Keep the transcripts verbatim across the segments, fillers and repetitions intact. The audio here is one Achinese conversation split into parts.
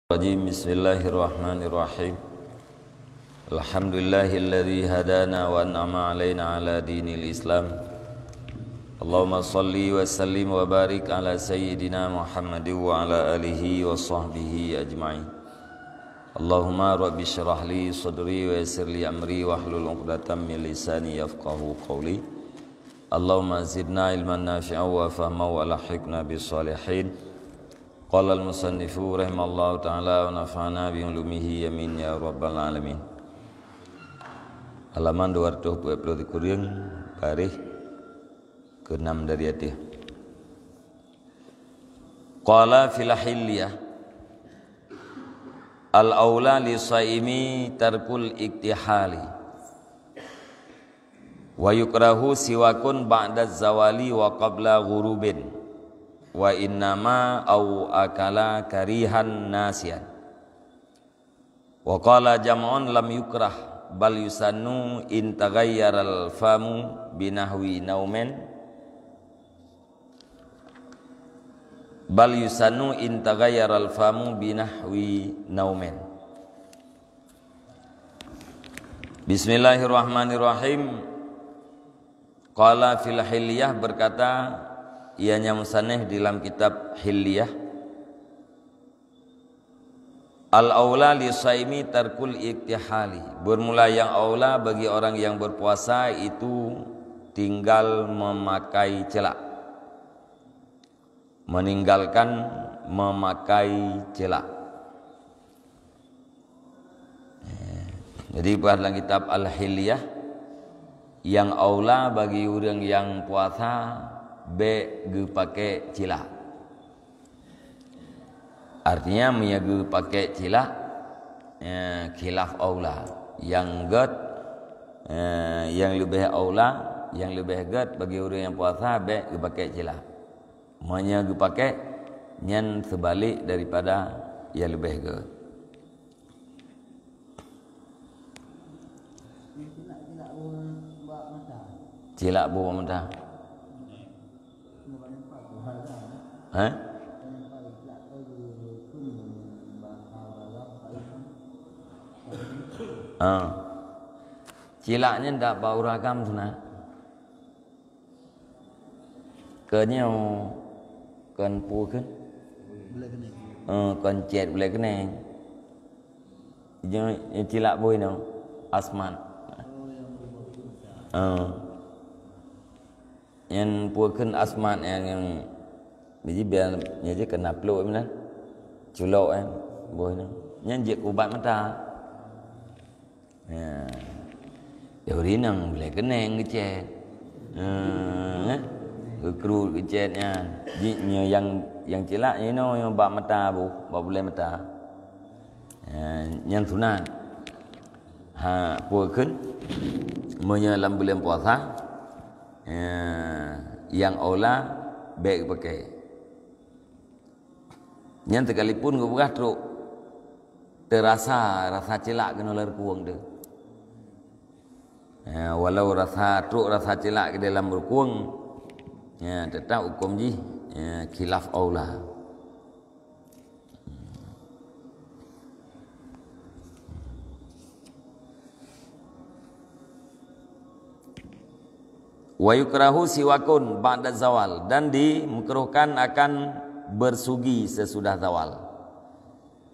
Bismillahirrahmanirrahim. Alhamdulillahilladzi hadana wa an'ama alaina ala dinil Islam. Allahumma shalli wa sallim wa barik ala sayyidina Muhammad wa ala alihi wa sahbihi ajma'in. Allahumma rabbi shrah li sadri wa yassir li amri wahlul 'uqdatam min lisani yafqahu qawli. Allahumma zidna ilman nafi'a wa fahma wa alhiqna bis salihin. Qala al-musannifu rahimallahu ta'ala wa nafa'ana bi ulumihi, amin ya rabbal alamin. Halaman dua ratus empat puluh tikureueng, baréh keenam dari ateueh. Qala fil hilyah, al-aula li shaimi tarkul iktihali. Wa yukrahu siwakun ba'da zawali wa qabla ghurubin. Wa innama au akala karihan nasian. Wa qala jam'un lam yukrah, bal yusannu in taghayyaral famu binahwi naumin. Bal yusannu in taghayyaral famu binahwi naumin. Bismillahirrahmanirrahim. Qala fil hilyah, berkata ianya musannif di dalam kitab Hilyah, al-aula li shaimi tarkul iktihali. Bermula yang aula bagi orang yang berpuasa itu tinggal memakai celak. Meninggalkan memakai celak. Eh, jadi, bah dalam kitab Al-Hilyah, yang aula bagi ureuëng nyang puasa bék geupaké cilak. Artinya, meunyoe geupaké cilak, eh, khilaf aula. Nyang gét, eh, nyang leubeh aula, nyang leubeh gét bagi ureuëng nyang puasa bék geupaké cilak. Meunyoe geupaké, nyan seubalek daripada nyang leubeh gét. Cilak boh mata. Hah? Ah. Cilak nyan dak bak ureuëng agam sunat. Keu nyoe, kon peue kheun? Eh, kon cét bulèe keuneng. Nyoe, nyoe cilak boh inoe, asmat. Eh. Nyan peue kheun asmat nyang, nyang, jadi biar nyoe jih keunan plôk meunan. Culok, eh, boh inoe. Nyan jeuet keu ubat mata. Ya. Ya, ureuëng inong bulèe keuneng geucét. Eh, eh. Geukruet geucét nyan. Ji, nyoe nyang, nyang cilak nyoe inoe, nyoe bak mata boh, bak bulèe mata. Ya, nyan sunat. Ha, peue kheun? Meunyoe lam buleuen puasa, ya, nyang aula bék geupaké. Nyan sekalipun geupeugah trok teurasa rasa cilak keunoe lam rukueng teuh. Ya, walau rasa, trok rasa cilak di dalam rukueng, ya, teutap huköm jih, ya, khilaf aula. Wa yukrahu siwakun ba'da zawal, dan dimakruhkan akan bersugi sesudah zawal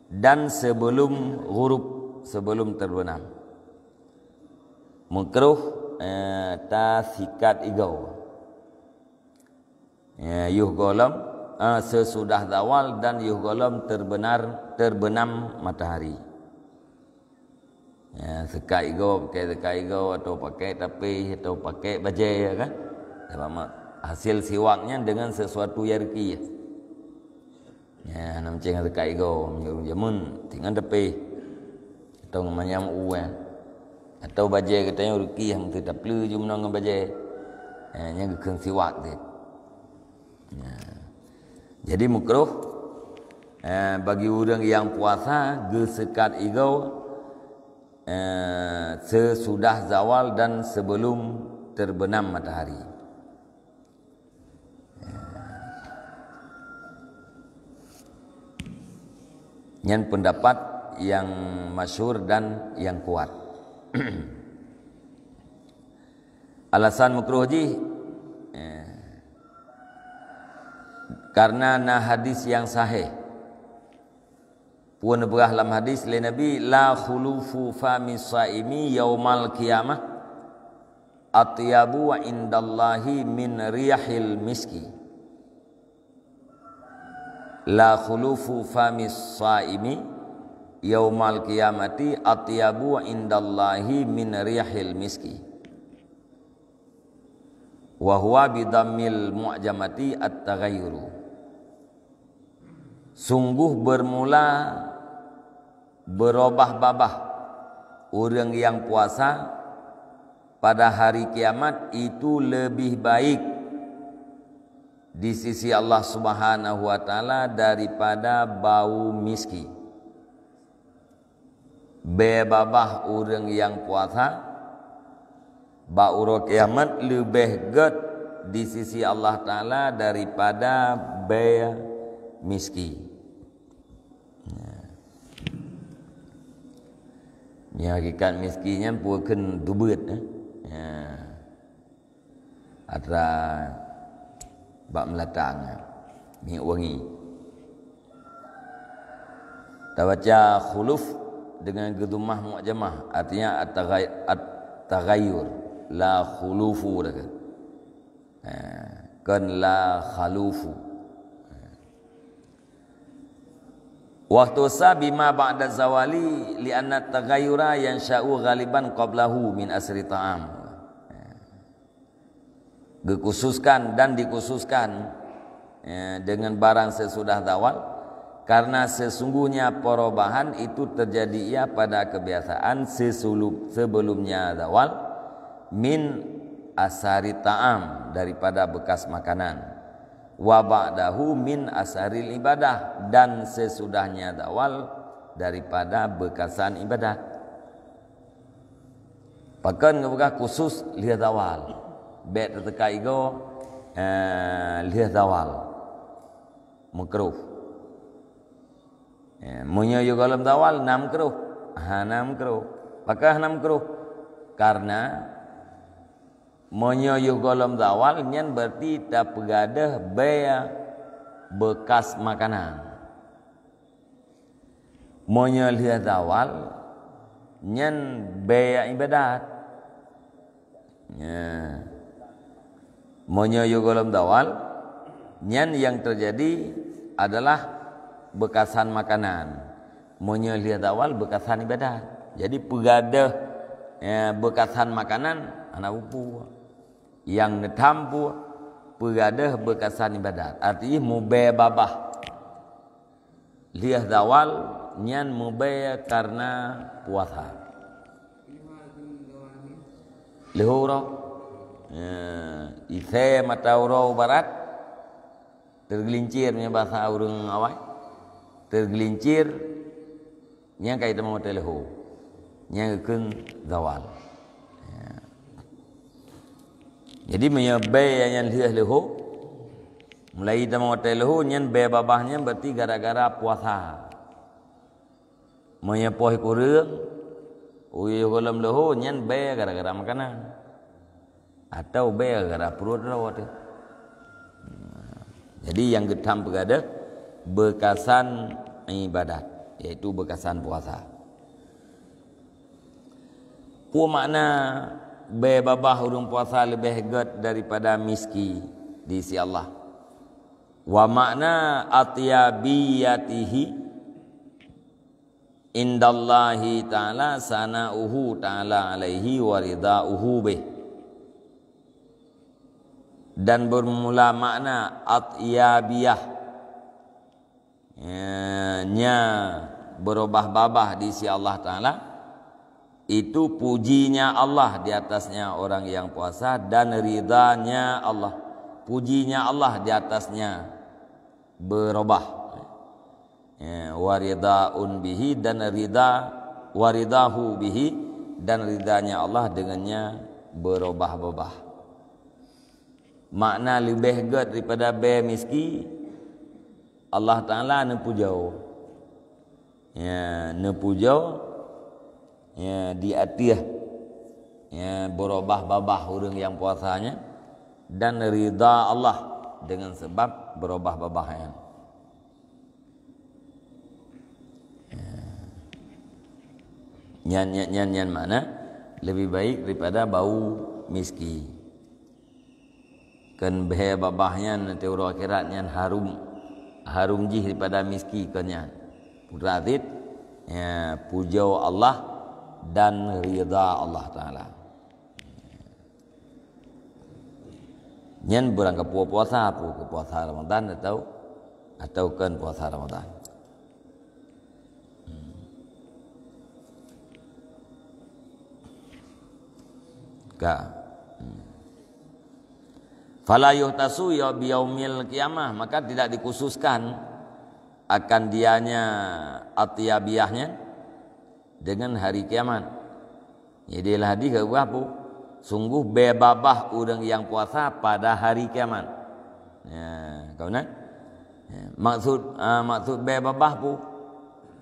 dan sebelum ghurub, sebelum terbenam. Makruh, eh, tasikat igoe. Ya, yoh gohlom, ah, sesudah zawal dan yoh gohlom terbenar, terbenam matahari. Ya, sikat igoe, pakai sikat igoe, atau pakai tapéh, atau pakai bajèe, ya kan? Sabab ma-, hasil siwak nyan dengan sesuatu nyang reuki, ya. Ya, hana meucéng sikat igoe, meunyoe ureuëng jameun, tinggai tapéh. Atau ngon manyam u, ya. Atau bajèe geutanyoe reuki, ya, meunteue tapleue ju meunan ngon bajèe. Ya, nyan geukheun siwak cit. Ya. Jadi makruh, eh, bagi ureuëng nyang puasa geusikat igoe, eh, sesudah zawal dan sebelum terbenam matahari. Nyan pendapat yang masyhur dan yang kuat. Alasan makruh jih, eh, karena na hadis yang sahih. Pun peugah lam hadis lé Nabi, "La khulufu fami shaimi yaumal qiyamah atyabu indallahi min rihil miski." La khulufu fami shaimi yaumal qiyamati atyabu indallahi min rihil miski. Wa huwa bidammil mu'jamati at-taghayyuru. Sungguh bermula berubah babah ureuëng yang puasa pada hari kiamat itu lebih baik di sisi Allah Subhanahu wa Ta'ala daripada bau miski. Bée babah ureuëng nyang puasa bak uroe kiamat leubeh gét di sisi Allah Taala daripada bée miski. Nyan hakikat miski nyan peue kheun teubeut, eh. Atra bak meulatang, minyeuk wangi. Tabaca khuluf dengan geudhummah mu'jamah, artinya at-taghay-, at-taghayyur. La khulufu dah kan. Ha, kon la khalufu. Waktu sa bima ba'da zawali, li'anna taghayyura yansha'u ghaliban qablahu min asari ta'am. Geukhususkan dan dikhususkan, ya, dengan barang sesudah zawal, karena sesungguhnya perubahan itu terjadi ia pada kebiasaan sesulu-, sebelumnya zawal, min asari ta'am, daripada bekas makanan, wa ba'dahu min asaril ibadah, dan sesudahnya zawal daripada bekasan ibadat. Pakon geupeugah khusus lheueh zawal. Bék teuteuka igoe, eh, lheueh zawal. Makruh. Eh, meunyoe yôh gohlom zawal, na makruh. Hana makruh. Pakon hana makruh? Karena meunyoe yôh gohlom zawal, nyan berarti tapeugadôh bée bekas makanan. Meunyoe lheueh zawal, nyan bée ibadat. Nya. Meunyoe yôh gohlom zawal, nyan nyang teujadi adalah beukasan makanan. Meunyoe lheueh zawal, beukasan ibadat. Jadi, peugadôh, ya, beukasan makanan hana peue-peue. Nyang neutham peue, peugadôh beukasan ibadat. Arti jih mubée babah. Lheueh zawal nyan mubée kareuna puasa. Leuho uroe. Ya, isée mata uroe barat, teugeulincir meunyoe basa ureuëng awai. Teugeulincir, nyan ka itamong watée leuho. Nyan geukheun zawal. Ya. Jadi, meunyoe bée nyan lheueh leuho, mulai tamong watée leuho, nyan bée babah nyan berarti gara-gara puasa. Meunyoe poh kureueng, yôh gohlom leuho, nyan bée gara-gara makanan. Atau bée gara-gara pruet droe teuh. Jadi, nyang geutham peugadôh beukasan ibadat, yaitu beukasan puasa. Peue makna bée babah ureuëng puasa leubeh gét daripada miski di sisi Allah? Wa makna atyabiyatihi indallahi ta'ala sana'uhu ta'ala alaihi wa ridha'uhu bih. Dan bermula makna atyabiyah, ya, nya berubah babah di sisi Allah Taala, itu pujinya Allah di atasnya orang yang puasa dan ridhanya Allah. Pujinya Allah di atasnya berubah. Ya, wa ridhaun bihi, dan ridha, wa ridhahu bihi, dan ridhanya Allah dengannya berubah babah. Makna leubeh gét daripada bée miski, Allah Taala neupujoe. Ya, neupujoe, ya, di ateueh, ya, beurobah babah ureuëng nyang puasa nyan, dan ridha Allah dengan sebab beurobah babah nyan. Ya. Nyan, nyan, nyan, nyan makna lebih baik daripada bau miski. Kon bhée babah nyan, nanti uroe akhirat nyan harum, harum jih daripada miski kon nyan. Putra Aziz, ya, pujoe Allah dan ridha Allah Taala. Nyan beurangkapeue puasa, peue keu puasa Ramadan atau, atau kon puasa Ramadan. Ka. Fala yuhtasu ya biyaumil qiyamah, maka tidak dikhususkan akan dianya atyabiyahnya dengan hari kiamat. Jadi, lam hadis geupeugah peue? Sungguh bée babah ureuëng nyang puasa pada hari kiamat. Ya, kawan, eh? Ya, maksud, ah, maksud bée babah peue?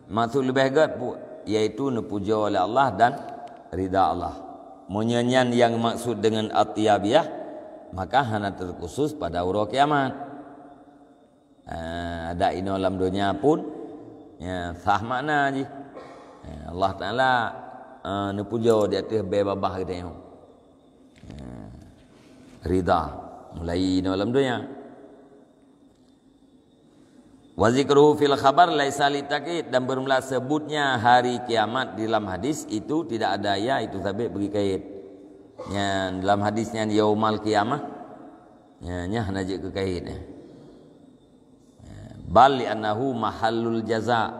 Maksud leubeh gét peue? Yaitu neupujoe lé Allah dan ridha Allah. Meunyoe nyan nyang maksud dengan atyabiyah, maka hana terkhusus pada uroe kiamat. Ah, adak inoe lam donya pun, ya, sah makna jih. Ya, Allah Taala, ah, neupujoe di ateueh bée babah geutanyoe. Ya, ridha mulai inoe lam donya. Wa zikruhu fil khabar laisa litakid, dan bermula sebutnya hari kiamat di dalam hadis itu tidak ada ya itu sabit bagi kait. Nyan dalam hadis nyan yaumal qiyamah. Ya, nyan hana jeuet keu kait, ya. Ya, bal li'annahu mahallul jaza.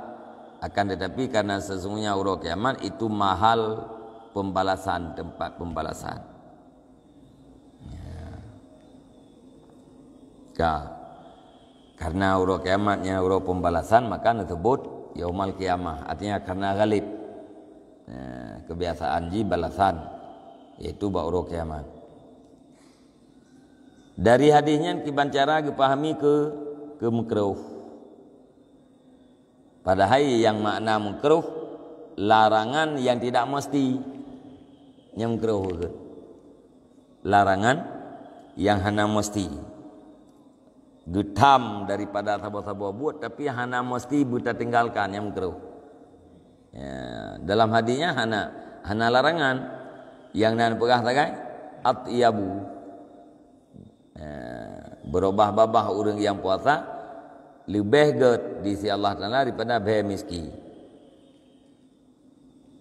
Akan tetapi karena sesungguhnya uroe kiamat itu mahal pembalasan, tempat pembalasan. Ya. Ka. Karena uroe kiamat nyan uroe pembalasan, maka disebut yaumal qiyamah. Artinya karena galib. Ya, kebiasaan jih balasan, yaitu bak uroe kiamat. Dari hadis nyan kiban cara geupahami keu, keu meukruh. Padahai nyang makna meukruh, larangan nyang tidak mesti. Nyang meukruh ke? Larangan nyang hana mesti. Geutam daripada saboh-saboh buet, tapi hana mesti beutatinggalkan, nyang meukruh. Ya, dalam hadis nyan hana, hana larangan. Nyang na neupeugah sagai, atyabu. Ya, beurobah babah ureuëng nyang puasa leubeh gét di sisi Allah Taala daripada bhée miski.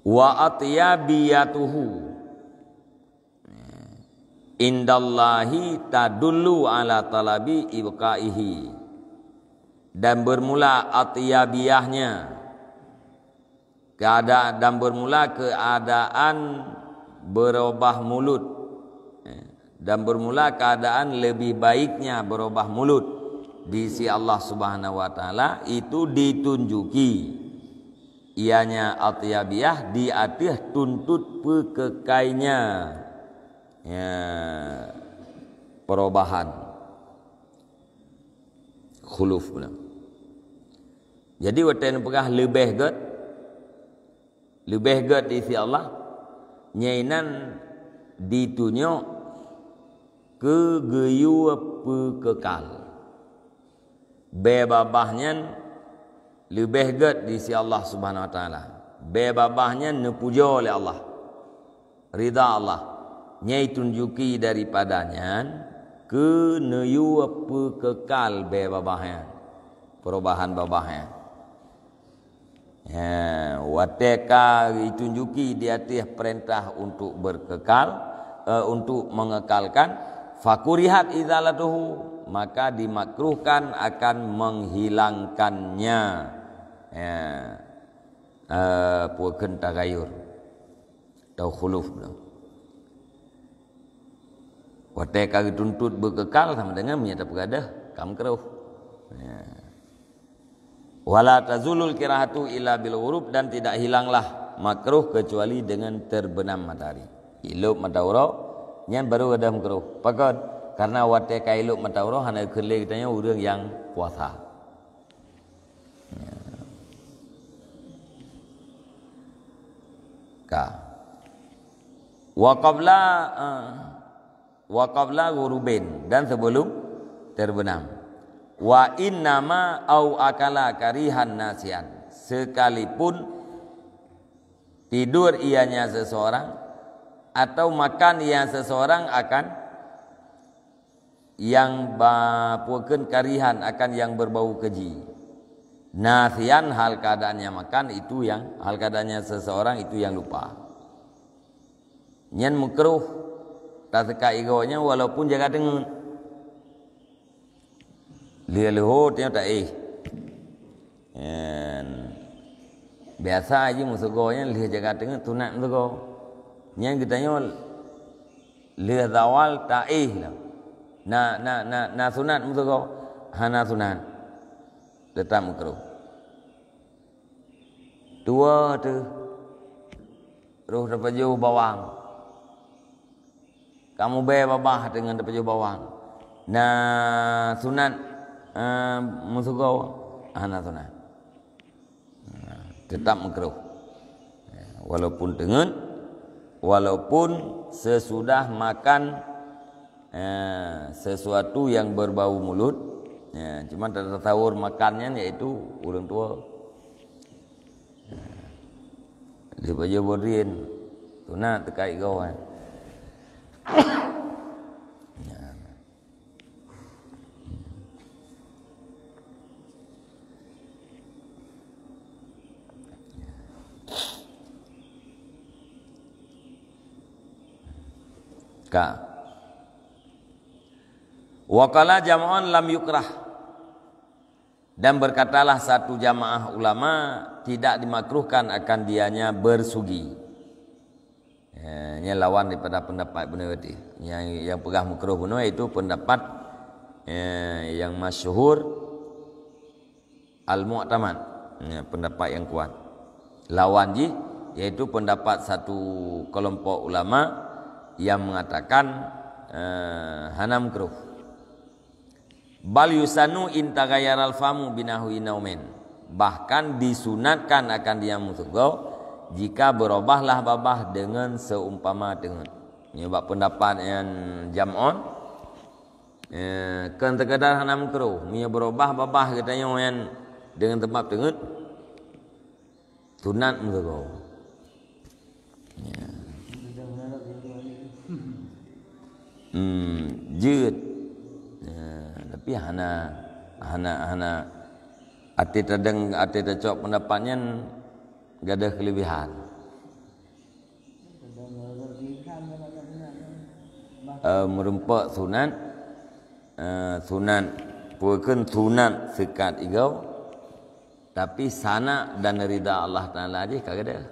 Wa atyabiyatuhu indallahi tadullu ala talabi ibqaihi. Dan bermula atyabiyahnya, keadaan, dan bermula keadaan berubah mulut. Dan bermula keadaan lebih baiknya berubah mulut di sisi Allah Subhanahu wa Taala itu ditunjuki. Ianya atyabiyah di ateueh tuntut peukekainya. Ya, perubahan. Khuluf pula. Jadi, watée neupeugah leubeh gét, leubeh gét di sisi Allah, nyan inan ditunyok keu geuyue peukekal. Bée babah nyan leubeh gét di sisi Allah Subhanahu wa Taala. Bée babah nyan neupujoe lé Allah. Ridha Allah. Nyan itunjuki daripada nyan keu neuyue peukekal bée babah nyan. Perubahan babah nyan. Ya, watée ka itunjuki di ateueh peurintah untuk berkekal, eh, untuk mengekalkan, fakurihat izalatuhu, maka dimakruhkan akan menghilangkannya. Ya. Eh, peue kheun tagayur. Atau khuluf tu. Watée ka geutuntut beukekal sama dengan meunyo tapeugadôh, ka meukruh. Ya. Wala tazulul kirahatu illa bil ghurub, dan tidak hilanglah makruh kecuali dengan terbenam matahari. Ilop mata uroe, nyan baru gadôh meukruh. Pakon? Karena watée ka ilop mata uroe hana geukheun lé geutanyoe ureuëng nyang puasa. Ya. Ka. Wa qabla, eh, wa qabla ghurubin, dan sebelum terbenam. Wa innama au akala karihan nasian. Sekalipun tidur ianya seseorang atau makan ia seseorang akan yang ba-, pukeun karihan, akan yang berbau keji. Nasian, hal keadaannya makan itu yang, hal keadaannya seseorang itu yang lupa. Nyan makruh taseukat igoe nyan walaupun jaga teungeut. Lheueh leuhô tanyoe taéh. Nyan. Biasa jih meusigoe nyan lheueh jaga teungeut sunat meusigoe. Nyan geutanyoe lheueh zawal taéh lah. Na, na, na, na sunat meusigoe? Hana sunat. Teutap makruh. Dua teuh. Roh tapajoh bawang. Kamoe bée babah deungon tapajoh bawang. Na sunat, eh, meusigoe? Hana sunat. Nah, teutap makruh. Ya, walaupun teungeut, walaupun sesudah makan, eh, sesuatu yang berbau mulut, ya, cuma tasawur makan nyan yaitu ureuëng tuha. Ya. Dipajoh bodrin, sunat teuka igoe. Ya. Ka. Wa qala jam'un lam yukrah. Dan berkatalah satu jamaah ulama, tidak dimakruhkan akan dianya bersugi. Ya, nyan lawan daripada pendapat bunoe tadi. Nyang, nyang peugah makruh bunoe yaitu pendapat, ya, yang masyhur al-mu'tamad. Ya, pendapat yang kuat. Lawan jih yaitu pendapat satu kelompok ulama yang mengatakan, eh, hana makruh. Bal yusannu in taghayyaral famu binahwi naumin. Bahkan disunatkan akan dia meusigoe jika berubahlah babah dengan seumpama teungeut. Nyoe bak pendapat nyang jam'un, eh, kon sekadar hana makruh. Meunyoe berubah babah geutanyoe nyan dengan sebab teungeut, sunat meusigoe. Ya. Hmm, jeuet. Ya, tapi hana, hana, hana, até tadeng, até tacok pendapat nyan gadoh kelebihan. Eh, meureumpok sunat, eh, sunat, peue kheun sunat seukat igoe, tapi sanak dan rida Allah Taala jih ka gadoh.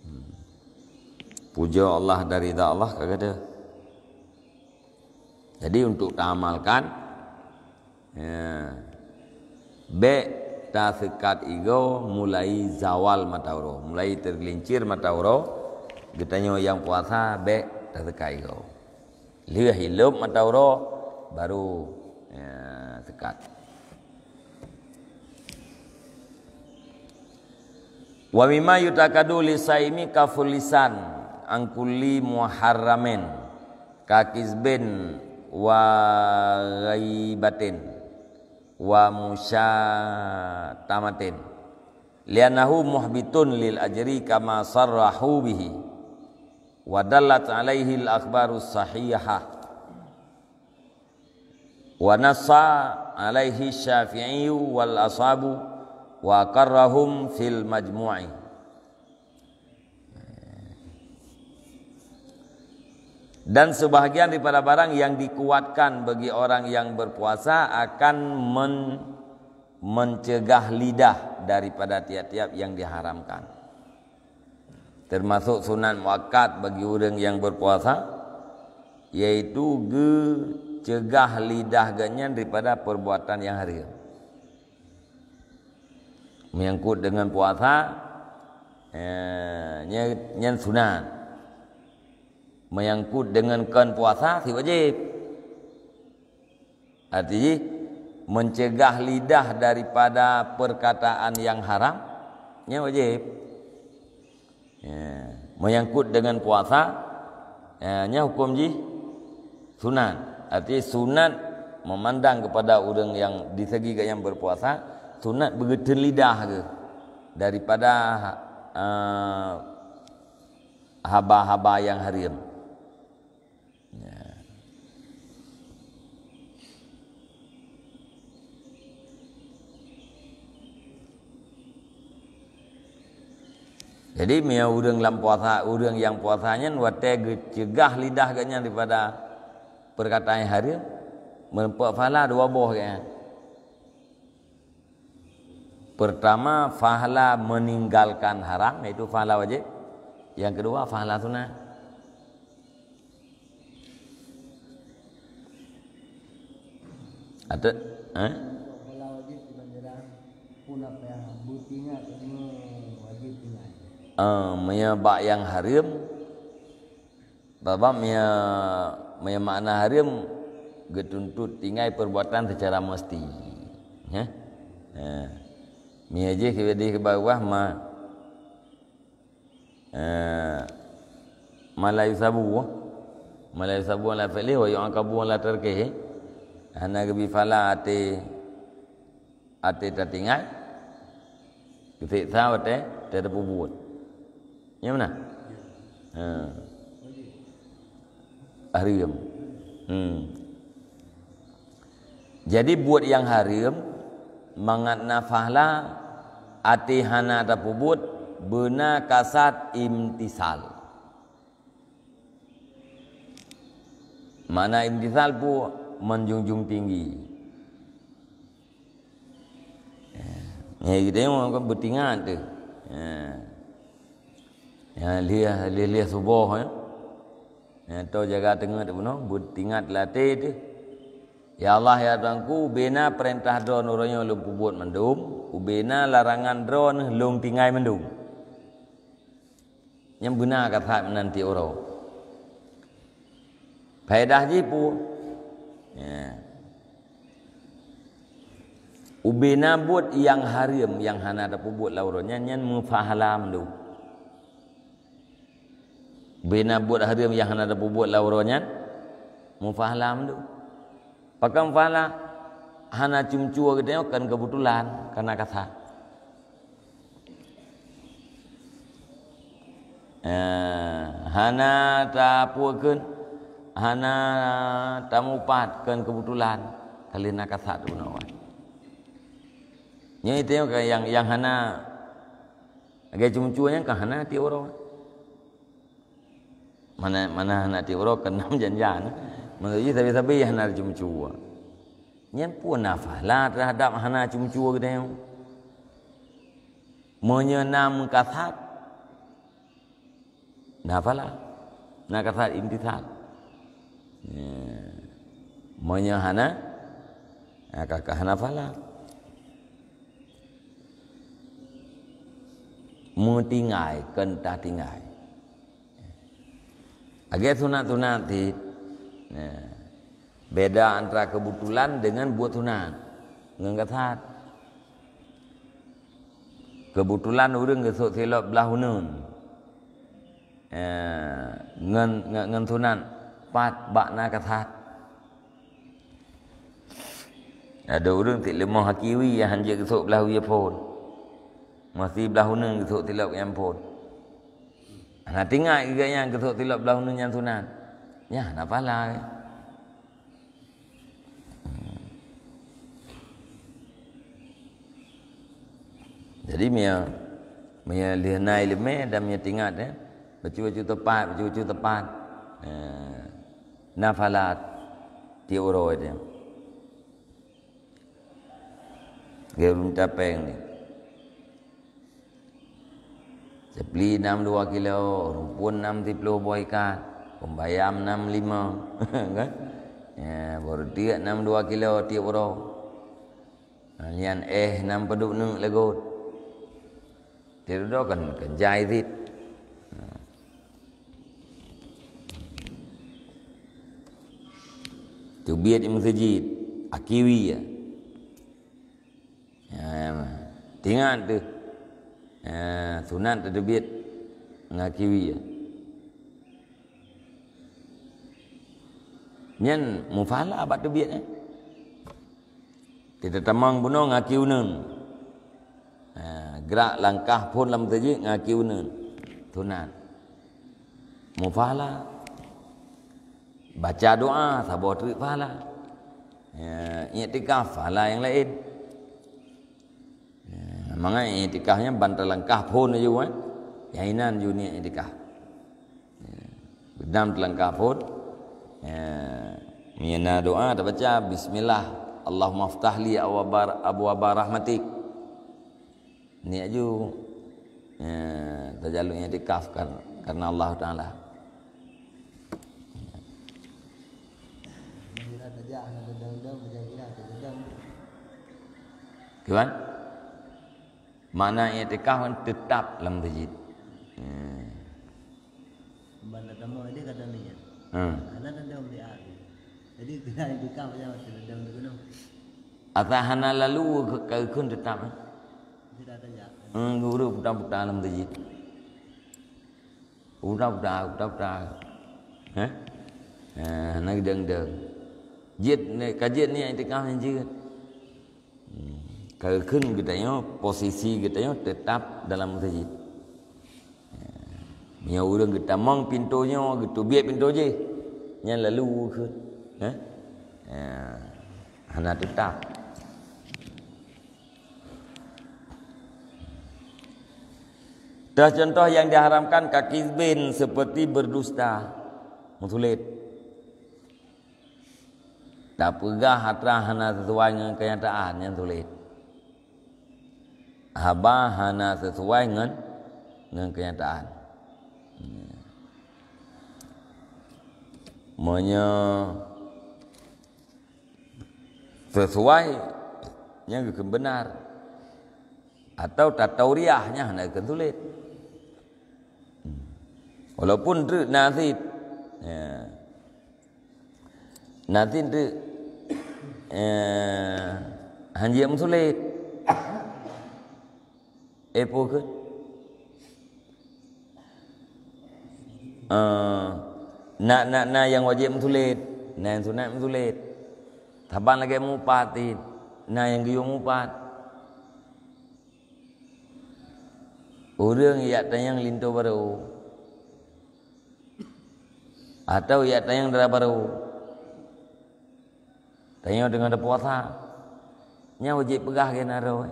Hmm. Puja Allah dan rida Allah ka gadoh. Jadi untuk taamalkan, ya, bék taseukat igoe mulai zawal mata uroe, mulai teugelincir mata uroe, geutanyoe nyang puasa bék taseukat igoe. Lheueh ilop mata uroe baru, ya, seukat. Wa mimma yutakadu lisaimi kaful lisan an kulli muharramin, ka kizbin wa ghaibatin wa musyatamatin, li'annahu muhbitun lil ajri kama sarrahu bihi, wa dallat alaihi al akhbarus sahihah. Wa nassa alaihi Syafi'i wal ashabu wa aqarrahum fil majmu'i. Dan sebahagian daripada barang yang dikuatkan bagi orang yang berpuasa akan men-, mencegah lidah daripada tiap-tiap yang diharamkan. Termasuk sunat muakkad bagi ureuëng nyang berpuasa, yaitu geucegah lidah geuhnyan daripada perbuatan nyang hareuem. Menyangkut dengan puasa, eh, nya-, nyan sunat. Menyangkut dengan kon puasa, si wajib. Arti jih, mencegah lidah daripada perkataan yang haram, nyan wajib. Ya, menyangkut dengan puasa, ya, nya hukum jih sunat. Arti sunat memandang kepada ureuëng yang di segi gobnyan berpuasa, sunat beugeuteueng lidah geuh daripada, eh, haba-haba yang haram. Ya. Jadi, meunyoe ureuëng lam puasa, ureuëng nyang puasa nyan watée geuceugah lidah geuhnyan daripada peurkataan nyang hareuem, meurumpok pahala dua boh geuhnyan. Pertama, pahala meninggalkan haram, yaitu pahala wajib. Yang kedua, pahala sunat. Atau, eh? Pahala wajib dibanjaran pun apa yang beutingat ilmu wajib tinggai. Ah, meunyoe bak nyang hareuem, Babah meunyoe, meunyoe makna hareuem, geutuntot tinggai perbuatan secara mesti. Ya? Ha. Meunyoe jih keubah di bawah ma, eh, ma la yusabu. Ma la yusabu ala fi'lihi wa yu'aqabu ala tarkihi. Hana geubri pahala até Até tatinggai, geuseksa watée tateupeue buet. Nyang mana? Ha. Hareuem. Hmm. Jadi buet nyang hareuem mangat na pahala, até hana tapeubuet, beuna kasat imtisal. Makna imtisal pun menjunjung tinggi. Ya, kita yang kan beutingat tu. Ya. Ya, liah, liah, liah suboh, ya. Ya, tu jaga teungoh tu bunoe, beutingat latih tu. Ya Allah, ya Tuhanku, ubena perintah droe uroe nyoe lôn peubuet mandum, ubena larangan droe neuh lôn tinggai mandum. Nyang beuna ka that meunan tiep uroe. Faedah jih peue? Ya. Ubena buet nyang hareuem nyang hana tapeubuet lam uroe nyan, nyan meupahala mandum. Ubena buet hareuem nyang hana tapeubuet lam uroe nyan, meupahala mandum. Pakon pahala hana cum-cue geutanyoe kan keubeutulan, kana kasat. Eh, hana tapeukeun, hana tamupat kan keubeutulan, ka lheueh na kasat tu na awai. Nyan itu nyang, nyang, nyang hana, lagée cum-cue nyan ka hana tiep uroe. Mana, mana hana tiep uroe keunong jan-jan. Maksud jih sabe-sabe hana cum-cue. Nyan pun na pahala terhadap hana cum-cue geutanyoe. Meunyoe na meukasat, na pahala. Na kasat imtisal. Ya. Meunyoe hana, na ka, ka hana pahala. Meutinggai, kon tatinggai. Lagée sunat-sunat cit. Nah, beda antara keubeutulan dengan buet sunat. Ngon kasat. Keubeutulan ureuëng geusok silop blaih uneuen. Eh, ngon, ngon, ngon sunat pat bak na kasat. Adoe ureuëng tiep leumoh akiwi nyang hanjeuet geusok blaih wie phon. Masih blaih uneuen geusok silop nyang phon. Hana teuingat geuh nyan geusok silop blaih uneuen nyang sunat. Nyan hana pahala. Jadi, meunyoe, meunyoe lheueh na iéleumé dan meunyoe teuingat, eh, bacut-bacut teupat, bacut-bacut teupat. Eh, na pahala tiep uroe teuh. Geurum tapeng ni. Seupli nam dua kilo, rumpun nam siploh boh ikat, pembayam nam lima, kan? Ya, beureuteuk nam dua kilo tiep uroe. Nyan éh nam padub neuk lagot. Tiep uroe kan, kan jai cit. Teubiet di meuseujid, akiwi ya. Ya, teuingat teuh. Ya, sunat teuteubiet. Ngaki wie. Nyan mufala bak teubiet, eh. Kita tamong bunoe ngaki uneun. Ha, gerak langkah phon lam meuseujid ngaki uneun. Sunat. Mufala. Baca doa saboh treuk pahala. Ya, iktikaf pahala nyang laén. Ya, mangat iktikaf nyan ban talangkah phon laju, eh. Nyang inan ju niet iktikaf. Ya. Beudam talangkah phon. Ya. Meunyoe na doa tabaca, "Bismillah, Allahumma ftah li abwaba, abwaba rahmatik." Niet ju, ya, tajaluk iktikaf kar-, karena Allah Taala. Kiban? Makna iktikaf kan tetap lam masjid. Hmm. Ban tatamong idéh ka taniet. Hmm. Karena tadong di akhé. Jadi kena iktikaf saja masa tadong di gunong. Asa hana lalu ke, ke kheun tetap. Tidak ada ya. Hmm, guru putar-putar lam masjid. Putar-putar, putar-putar. Hah? Ha, hana geudong-dong. Jeuet, ka jeuet niet iktikaf nyan jeuet. Hmm. Ka kheun geutanyoe, posisi geutanyoe tetap dalam masjid. Meunyoe ureueng geutamong pintoe nyoe, geuteubiet pintoe jih, nyan lalu kheun. Hah? Ya. Hana tetap. Teucontoh yang diharamkan ka kizbin, seperti berdusta. Meusulet. Tapeugah atra hana sesuai ngon kenyataan, nyan sulet. Haba hana sesuai ngon, ngon kenyataan. Meunyoe sesuai, nyan geukheun beunar. Atau tatauriah, nyan hana geukheun sulet. Walaupun treuk na cit. Ya. Na cit treuk, eh, hanjeuet meusulet. Eh, peue kheun? Eh, na, na, na nyang wajéb meusulet, na nyang sunat meusulet. Saban lagée mupat cit, na nyang geuyue mupat. Ureuëng jak tanyong linto barô, atawa jak tanyong dara barô, tanyoe teungoh tapuasa, nyan wajéb peugah keu na droe.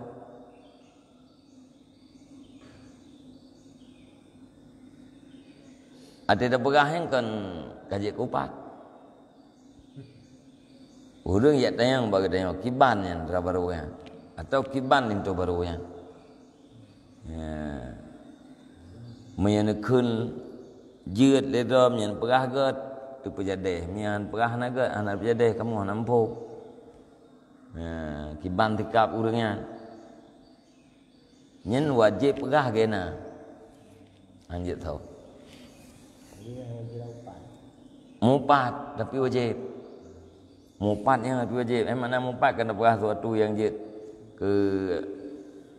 Até tapeugah nyan kon ka jeuet keu upat. Ureuëng jak tanyong bak geutanyoe, kiban nyan dara barô nyan, atawa kiban linto barô nyan. Ya. Meunyoe neukheun jeuet lé droe, meunyoe neupeugah gét, teupeujadéh. Meunyoe neupeugah hana gét, hana teupeujadéh, kamoe hana muphom. Ya, kiban sikab ureuëng nyan. Nyan wajéb peugah keu na. Hanjeuet tho. Mupat, tapi wajéb. Mupat nyan tapi wajéb. Eh, makna mupat kan peugah sesuatu nyang jeuet keu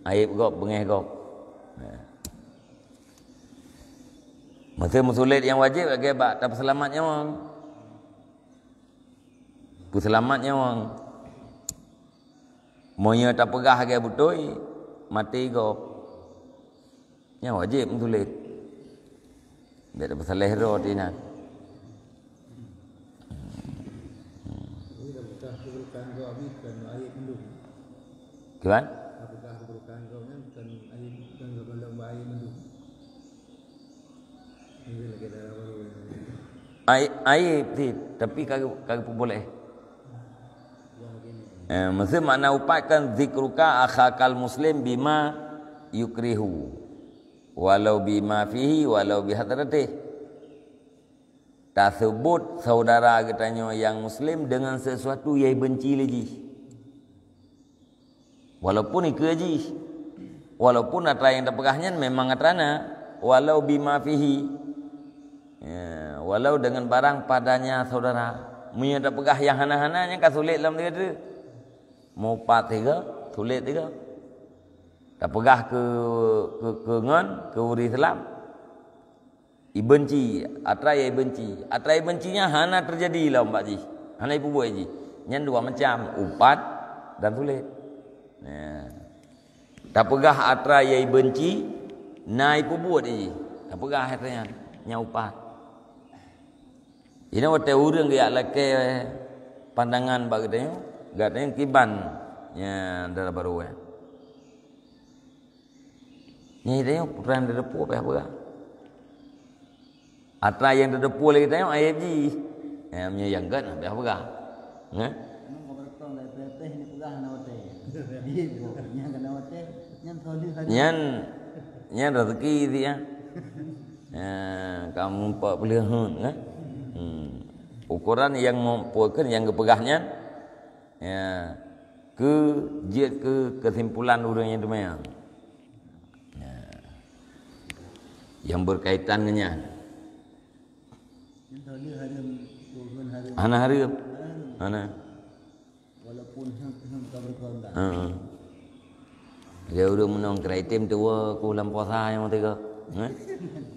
aéb gob, beungéh gob. Nah. Meusulet nyang wajéb lagée bak tapeuseulamat nyawöng. Peuseulamat nyawöng. Meunyoe tapeugah lagée beutôi, maté gob. Nyan wajéb meusulet. Bék tapeusaléh droe teuh inan. Kiban? Ai-, aib cit, tapi ka, ka geupeuboléh. Eh, meuseue makna upat kan, "Zikruka akhakal muslim bima yukrihu, walau bima fihi, walau bihadratih." Taseubut saudara geutanyoe nyang muslim deungon sesuatu nyang benci lé jih. Walaupun ikeue jih, walaupun atra nyang tapeugah nyan memang atra na, walau bima fihi, ya, walau dengan barang padanya saudara. Meunyoe tapeugah nyang hana-hana, nyan ka sulet lom lagée tu. Mupat tiga, sulet tiga. Tapeugah keu, keu, keu ngon, keu ureuëng Islam. Ibenci, atra nyang ibenci. Atra ibenci nyan hana teujadi lom bak jih. Hana ipeubuet jih. Nyan dua macam, upat dan sulet. Nah. Tapeugah atra nyang ibenci, na ipeubuet jih. Tapeugah atra nyan, nyan upat. Inoe watèe ureueng geujak lakèe pandangan bak geutanyoe, geutanyoe kiban nyan dara barô nyan. Nyan geutanyoe putra nyang teudeupue payah peugah. Atra nyang teudeupue lé geutanyoe aéb jih. Nyan meunyoe nyang gèt payah peugah. Nyan. Nyan ka beureutoh lé pih-pih ni peugah hana watèe. Nyan keunan watèe, nyan soe lheueh hari. Nyan, nyan rezeki sih ya. Ya, kamu empat puluh tahun kan? Hmm. Ukuran yang mau kan yang geupeugah nyan. Ya. Keu jeuet keu kesimpulan ureueng nyang teuma. Ya. Yang berkaitan dengan nyan. Nyan soe lheueh hareuem, turun hareuem. Hana hareuem. Hana hareuem. Hana. Walaupun heuem, heuem ka beureukoh dah. Heeh. Lé ureueng meunong keurai tem tuwo ku lam puasa nyang teuga. Heh?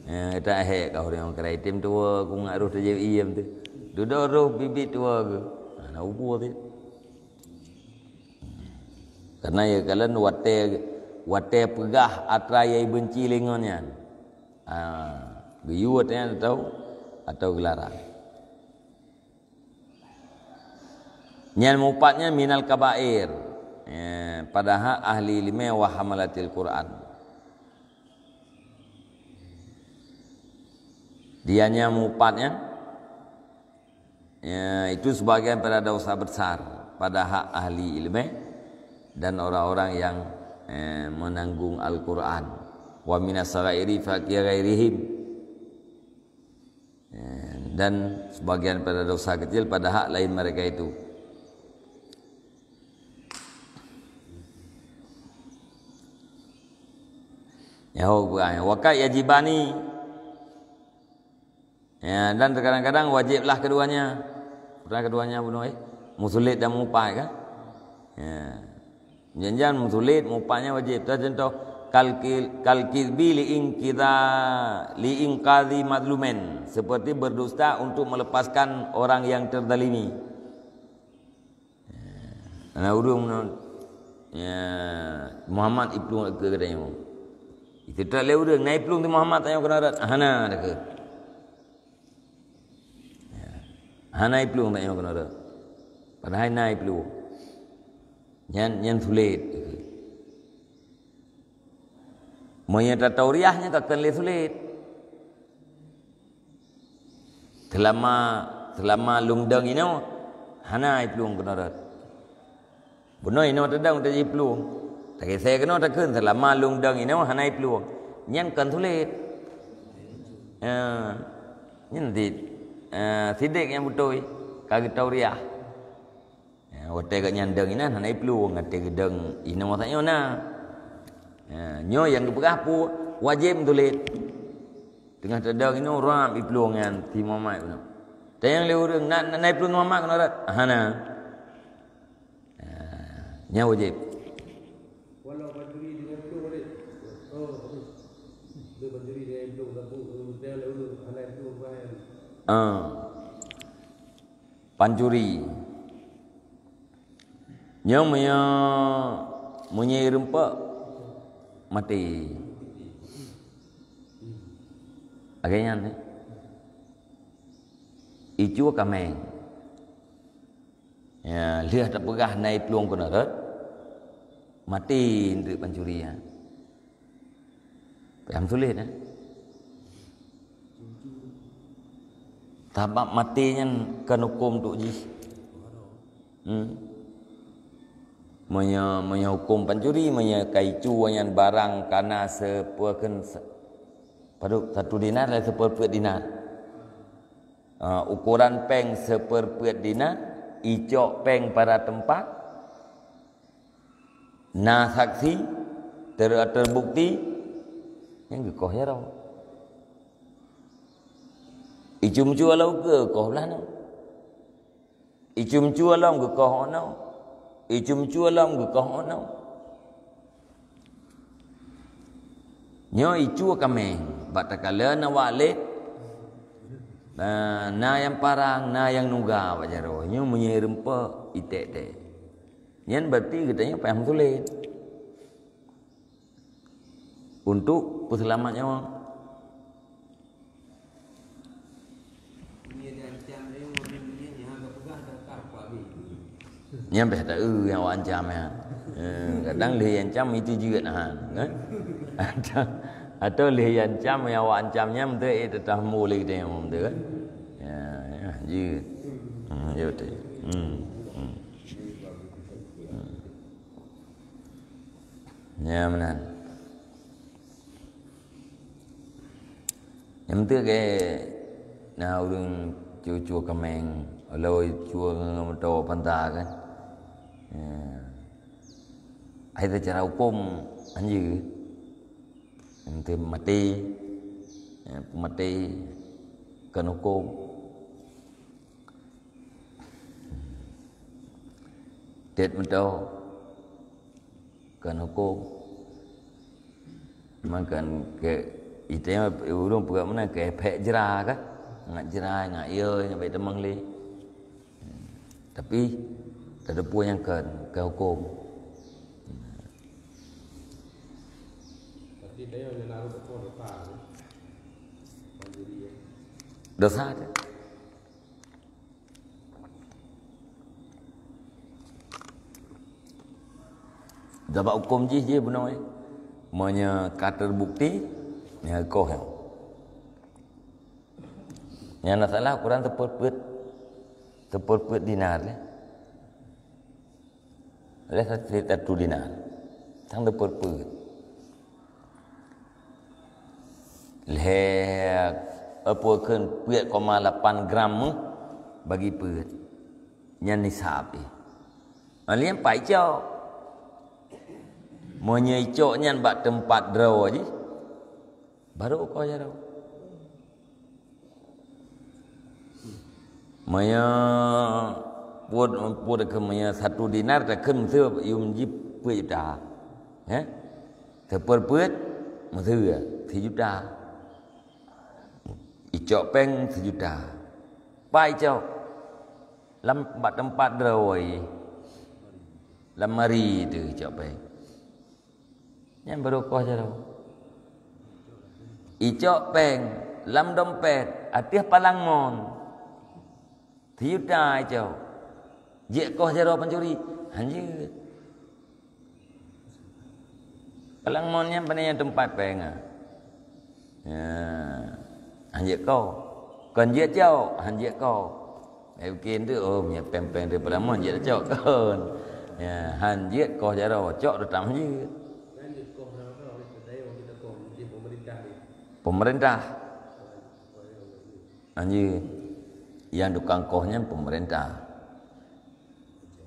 Eh, tak hek ka ureueng keurai tem tuwo ku ngak roh teujép iem tu. Dudoe roh bibit tuwo ku. Hana ubu tu. Karena ya kalian watèe, watèe peugah atra nyang ibenci lé ngon nyan. Ah, geuyue watèe nyan atau, atau geularang. Nyan meupat nyan minal kabair. Ya, padahai ahli ilmu wa hamalatil Quran. Dia nyan meupat nyan. Ya, itu sebagian pada dosa besar pada hak ahli ilmu dan orang-orang yang, eh, menanggung Al-Quran. Wa minas sagairi fa ghairihim. Eh, dan sebagian pada dosa kecil pada hak lain mereka itu. Ya, ho, bukan. Wakat yajibani. Ya, dan terkadang-kadang wajiblah keduanya. Pernah keduanya bunoe, eh? Musulit dan mupai kan? Ya. Janjian musulit, mupanya wajib. Contoh, kal kil-, kal kizbi li inqidha-, li inqadhi mazlumin. Seperti berdusta untuk melepaskan orang yang terzalimi. Nah, ureueng meunan, ya, Muhammad iplueng keu geutanyoe. Itu tak lé ureueng, na iplueng tu Muhammad tanyoe keunoe rot. Hana, takheun. Ya. Hana iplueng tanyoe keunoe rot. Padahai na iplueng. Nyan, nyan sulet. Meunyoe tatauriah nyan ka kheun lé sulet. Seulama, seulama lôn dong inoe, hana iplueng keunoe rot. Bunoe inoe tadong tajiplueng. Takisé keunoe takheun seulama lôn dong inoe hana iplueng. Nyan kon sulet. Ya. Nyan di, eh, sidek nyang beutôi ka geutauriah. Ya, watèe geuh nyan dong inan hana iplueng, watèe geudong inoe masa nyoe na. Ya, nyoe nyang geupeugah peue wajéb meutuléh. Teungoh teudong inoe rab iplueng nyan si Muhammad keunoe. Tanyong lé ureueng, "Na, na, na iplueng Muhammad keunoe rot?" "Hana." Ya, nyan wajéb. Walau pancuri dengan iplueng boleh. Oh, boleh. Dia pancuri dengan iplueng, tapi kalau dia lé ureueng hana iplueng, bahaya. Ah. Pancuri. Nyoe meunyoe, meunyoe rumpok, maté. Lagèe nyan, eh. Icue kaméng. Ya, lheueh tapeugah na iplueng keunoe rot, maté eunteuk pancuri nyan. Payah meutuléh, eh. Sabab maté nyan kon hukôm untuk jih. Hmm. Meunyoe, meunyoe hukôm pancuri, meunyoe ka icue nyan barang kana seupeu kheun se-, padub, satu dinar lé seupeu peuet dinar. Ah, ukuran péng seupeu peuet dinar, icok péng pada teumpat, na saksi, ter-, terbukti, nyan geukoh jaroe. Icue-cue lam ukeue, koh blah nyoe. Icue-cue lom geukoh 'oh noe. Icue-cue lom geukoh 'oh noe. Nyoe icue kaméng, bak takalon awak lét, Ah, na nyang parang, na nyang nuga bak jaroe. Nyoe meunyoe rumpok, iték-ték. Nyan berarti geutanyoe payah meutulen untuk peuseulamat nyawa. Nyan beh taeu nyang awak ancam nyan. Eh, kadang lheueh ancam itu jeuet nah, kan? Atau, atau lheueh ancam nyang awak ancam nyan beutôi, eh, teutah mulai kita yang beutôi, kan? Ya, ya, jeuet. Hmm, ya beutôi. Hmm, hmm. Hmm. Ya, meunan. Nyang teuke na ureuëng cue-cue kaméng, lheueh cue ngon moto panta kan. Ya. Hai secara hukum anjeue. Nyang teu maté, ya, peumaté kon hukum. Tet moto kon hukum. Mangkan ke itém ureuëng peugah meunan ke efek jera kan. Ngat jera, ngat ié, ngat baik teumang lé. Tapi teudepu nyang kon ke hukum. Tapi dia yang naruh betul dosa. Dosa tu. Sabab hukum jih, jih bunoe. Meunyoe ka teubukti, nyan koh nyan. Nyan na salah ukuran teupeuet-peuet, teupeuet-peuet dinar lé. Lé satu dinar. Sang teupeuet-peuet. Lhée, apa kheun peuet koma lapan gram méuh bagi peuet. Nyan nisab jih. Alien pai cok. Meunyoe icok nyan bak teumpat droe jih, baru ukoh jaroe. Meunyoe peuet, peuet keu meunyoe satu dinar takheun meuseu yum jih peuet juta. Heh? Teupeuet-peuet meuseu sijuta. Icok péng sijuta. Pai cok. Lam bak teumpat droe. Lam mari teuh icok péng. Nyan baru koh jaroe. Icok péng lam dompet ateueh palang mon. Sijuta icok. Jeuet koh jaroe pancuri. Hanjeuet. Palang mon nyan pane nyang teumpat péng ah. Ya. Hanjeuet koh. Kon jeuet cok, hanjeuet koh. Eh, mungkin tu, oh, meunyoe péng-péng di palang mon jeuet cok kon. Ya, hanjeuet koh jaroe, cok tu tam hanjeuet. Pemerintah. Hanjeuet. Nyang tukang koh nyan pemerintah.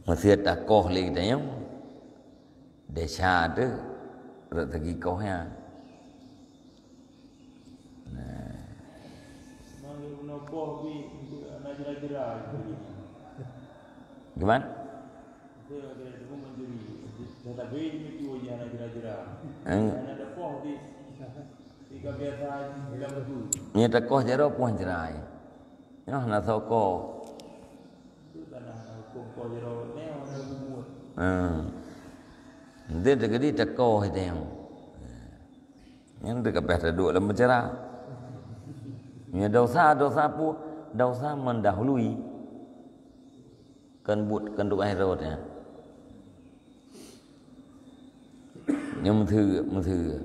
Meuseuet takoh lé geutanyoe, desya teuh rot segi koh nyan. Nah. Gimana? Nyoe takoh jaroe poh jrai. Nyoe hana soe koh. Hmm. Nanti terjadi takoh itu yang. Yang tu kabeh taduek lam penjara. Nyoe dosa, dosa pu-, dosa mendahului. Kan buet, kan doa Herod ya. Nyoe meuseu, meuseu.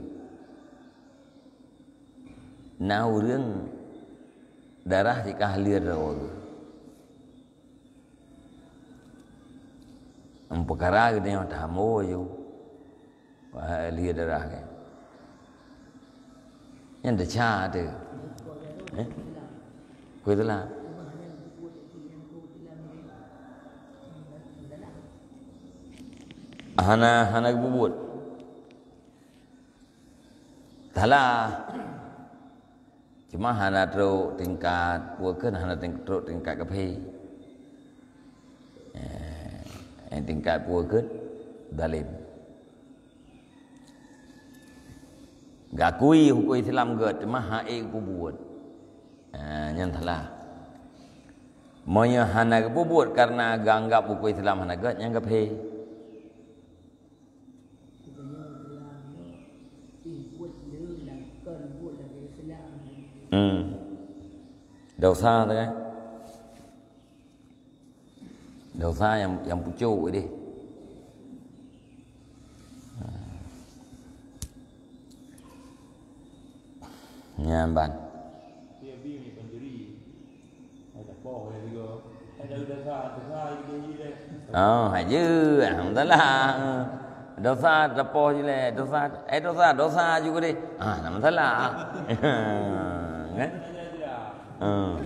Na ureuëng darah jikah lir droe. Em peukara geutanyoe tahambo ju. Wah, lir darah ke. Nyan desya teuh. Eh? Kueh teula. Hana, hana geububuet. Salah. Cuma hana trok tingkat, peue kheun hana ting-, trok tingkat kafé. Eh, eh, tingkat peue kheun? Zalim. Gakui huköm Islam gét, cuma hana ék peubuet. Ah, nyan salah. Meunyoe hana geupeubuet karena geuanggap buku Islam hana gét, nyan geuphé. Hmm. Dosa tu kan? Dosa nyang, nyang pucuk deh. Nyan ban. Oh, hai jeuet, alhamdulillah. Dosa tapoh jilé, dosa, eh, dosa, dosa juga deh. Ah, hana masalah. Kan? Hmm.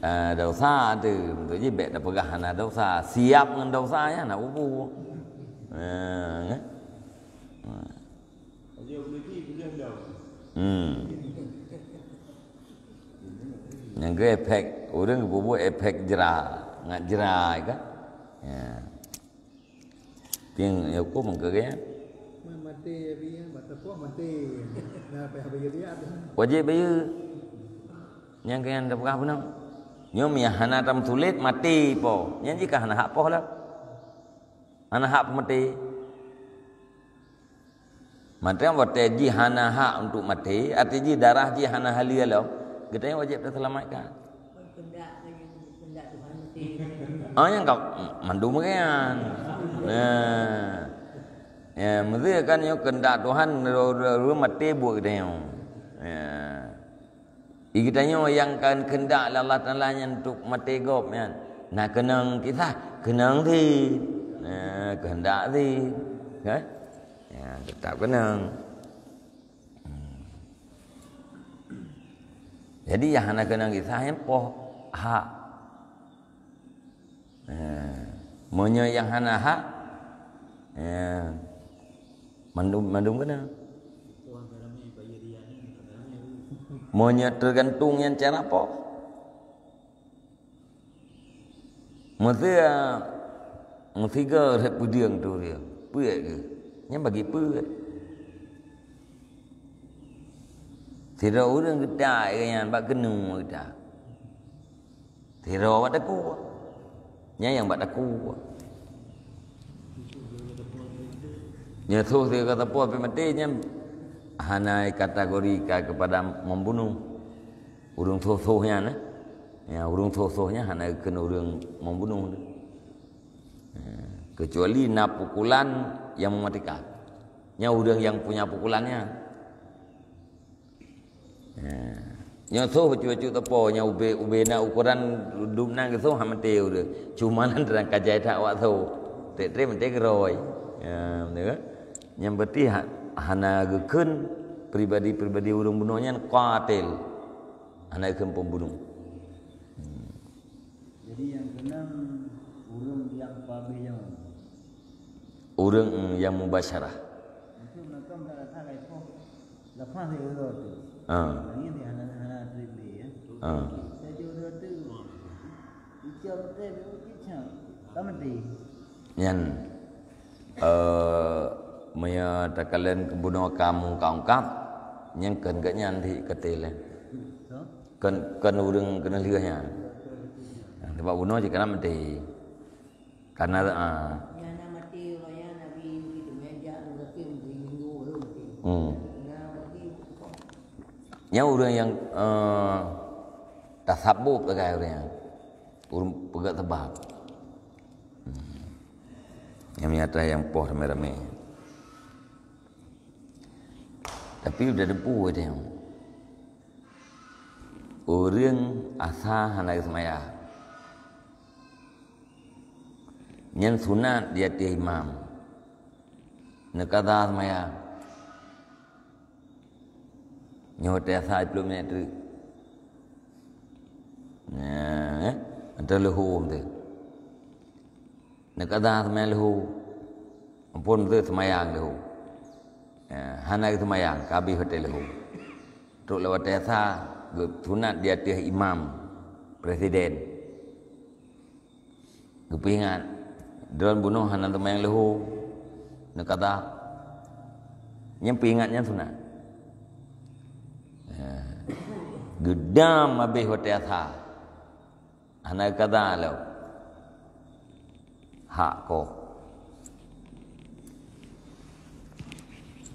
Ah, dosa tu, beutôi jih bèk tapeugah hana dosa. Siap ngon dosa nyan, hana ubu. Ah, kan? Hmm. Nyang keu efek, ureueng geupeubuet efek jra, ngat jra kan? Ya. Pieng ya huköm keu gaya. Maté ya, bak teupok maté. Nah, payah bayeue biat. Wajéb bayeue. Nyang keu nyang tapeugah bunoe. Nyoe meunyo hana tameutuléh maté po. Nyan jih ka hana hak poh lah. Hana hak peumaté. Maté watèe jih hana hak untuk maté, arti jih darah jih hana halal lom, geutanyoe wajéb taseulamatkan. Oh, nyang ka mandum bagian. Nah. Ya, mesti kan nyoe kehendak Tuhan, ru-, ru-, ru-, maté buet geutanyoe. Ya. Di geutanyoe nyang ka kehendak lé Allah Taala nyan untuk maté gob nyan. Na keunong kisah, keunong cit. Na kehendak cit. Kan? Ya, tetap keunong. Hmm. Jadi, nyang hana keunong kisah nyan poh hak. Ha. Meunyoe nyang hana hak, ha, mandum, mandum kena. Meunyoe teugantung nyan cara po. Meuseu, meusigoe rhot peudeueng tu dia. Peuet geuh. Nyan bagi peuet. Sidroe ureueng geutak nyan bak keuneuk geutak. Sidroe bak takue. Nyan nyang bak takue. Nyoe soh sigoe teupeu pih maté nyan hana kategorika keupada membunuh. Ureueng soh-soh nyan, eh. Ya, ureueng soh-soh nyan hana keuneuk ureueng membunuh. Ya, kecuali na pukulan yang mematikan. Nyan ureueng nyang punya pukulan nyan. Ha. Nyoe soh bacut-bacut teupeu, nyoe ubé, ubé na ukoran dum na geusoh hana maté ureueng. Cuma nan terang ka jai that awak soh. Trép-trép maté keurôi. Ya, beutôi kan? Nyang berarti ha-, hana geukheun pribadi-pribadi ureueng bunoe nyan qatil. Hana geukheun pembunuh. Hmm. Jadi nyang keunong ureueng nyang pabéh nyoe. Ureueng, mm, nyang mubasyarah. Maksud makam ka rasa ka ipoh lepas dari uroe tu. Ah. Nangis di hana, hana trép lé, ya. Ah. Saja uroe tu, icok beutôi, icok, ka mati. Nyan, eh, meunyoe takalon keubunoe ka meungkab-ungkab, nyan kheun geuh nyan di katil, eh. So? Kon, kon ureueng keuneuk lheueh nyan. Sabab bunoe jih kana maté. Kana, ah. Nyang na maté uroe nyan Nabi meuteumé jak ureueng minggu baru maté. Hmm. Na maté. Nyan ureueng nyang, eh, tasabub sagai ureueng nyan. Ureueng peugah sabab. Hmm. Nyang meunyo atra nyang poh ramé-ramé. Tapi udah debu dia. Ureueng asa hana geuseumayang. Nyan sunat di ateueh imam. Neukada seumayang. Nyoe watèe asa siplôh minèt teuk. Nah, eh, ateueh leuhô tu. Neukada seumayang leuhô. Amphon, beutôi seumayang leuhô. Ya, hana geuseumayang, ka habéh watèe leuhô. Trok lé watèe asa, geusunat di ateueh imam, presiden. Geupeuingat, droen bunoe hana seumayang leuhô, neukada. Nyan peuingat nyan sunat. Ya. Geudam habéh watèe asa. Hana kada lom. Hak koh.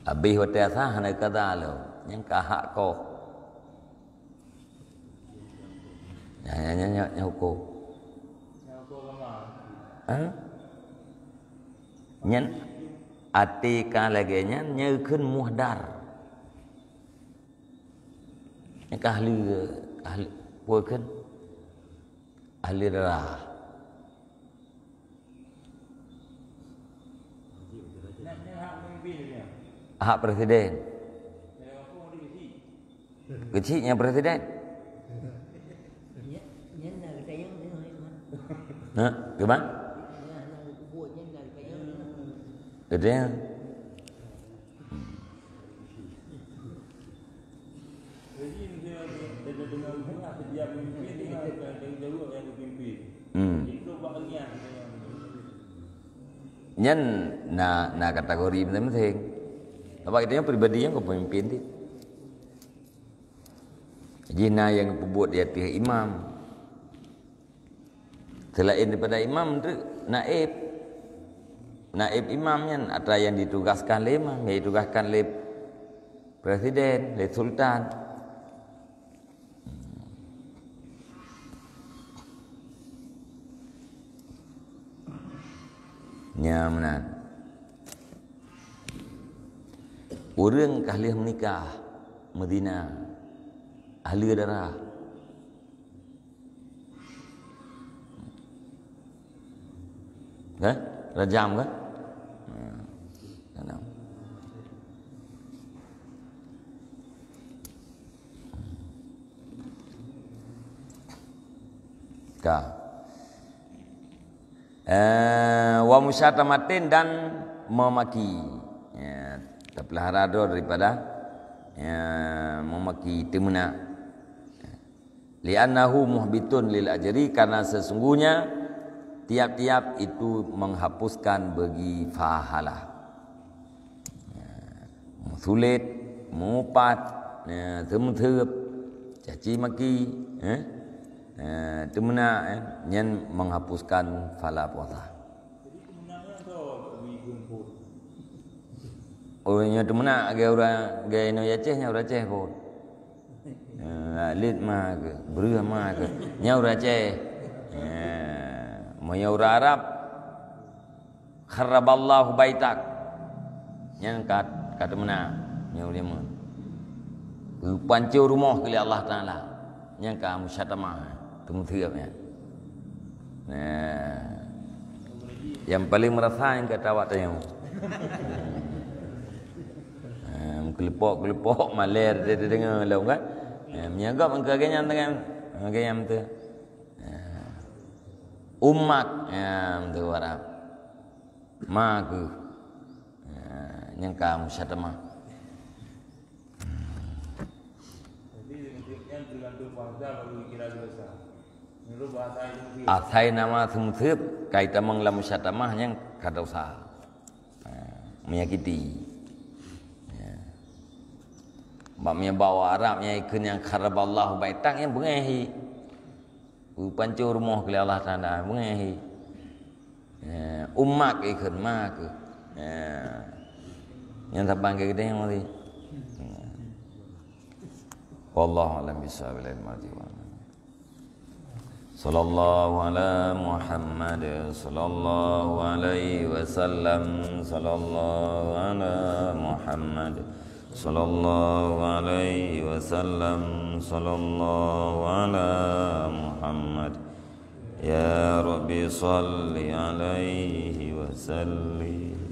Abéh watée asai hana kada lom. Nyang ka hak koh. Nyan, nyan, nyan, nyan, nyan huköm. Ha? Nyan até ka lagée nyan, nyan kheun muhdar. Nyan ka ahli, ahli, peue kheun? Ahli darah. Hak presiden. Keuchik nyang presiden. Ha, gimana? Gede. Hmm. Nyan na, na kategori masing-masing. Sebab kita yang pribadi yang kepemimpin tu. Jadi na yang peubuet di ateueh imam. Selain daripada imam tu naib. Naib imam nyan atra yang ditugaskan lé imam, yang ditugaskan lé presiden, lé sultan. Nya meunan. Ureuëng ka lheueh meunikah meuzina, ahli darah. Kan? Rajam kan? Ya. Rajam. Ka. Eh, wa musyatamatin dan memaki. Ya, terpelihara droe daripada, ya, memaki, teumeunak. Li'annahu muhbitun lil ajri, karena sesungguhnya tiap-tiap itu menghapuskan bagi pahala. Ya, meusulet, meuupat, ya, teumeutheueb, caci maki, eh, eh, teumeunak, eh, nyan menghapuskan pahala puasa. Oh, nyoe teumeunak lagée ureuëng, lagée inong Aceh, nyan ureuëng Aceh phon. Eh, lalet ma keuh, breueh ma keuh. Nyan ureuëng Aceh. Eh, meunyoe ureuëng Arab, kharaballahu baitak. Nyan ka, ka teumeunak. Nyan ureuëng nyan. Geupancô rumoh keu lé Allah Taala. Nyan ka musyatamah. Teumeutheueb nyan. Nah. Yang paling merasa yang kata awak tanya. Nah, keuleupok-keuleupok maler dia dengar lom kan. Ya, meunyoe gob engkau lagée nyan dengan lagée nyan tu. Ya. Ummak, ya, tu Arab. Ma keuh. Ya, nyang ka musyatamah. Asai nama seumeuseub, kai tamong lam musyatamah nyang ka dosa. Ha, menyakiti. Ya. Bak meunyoe bak Arab nyang ikheun nyang kharaballahu baitak nyang beungéh hi. Geupancô rumoh keu lé Allah Taala, beungéh hi. Ya, ummak ikheun ma keuh. Ya. Nyang saban keu geutanyoe tadi. Wallahu a'lam bishawab. Sallallahu ala Muhammad, sallallahu alaihi wasallam, sallallahu ala Muhammad, sallallahu alaihi wasallam, sallallahu ala Muhammad. Ya Rabbi, salli alaihi wa sallim.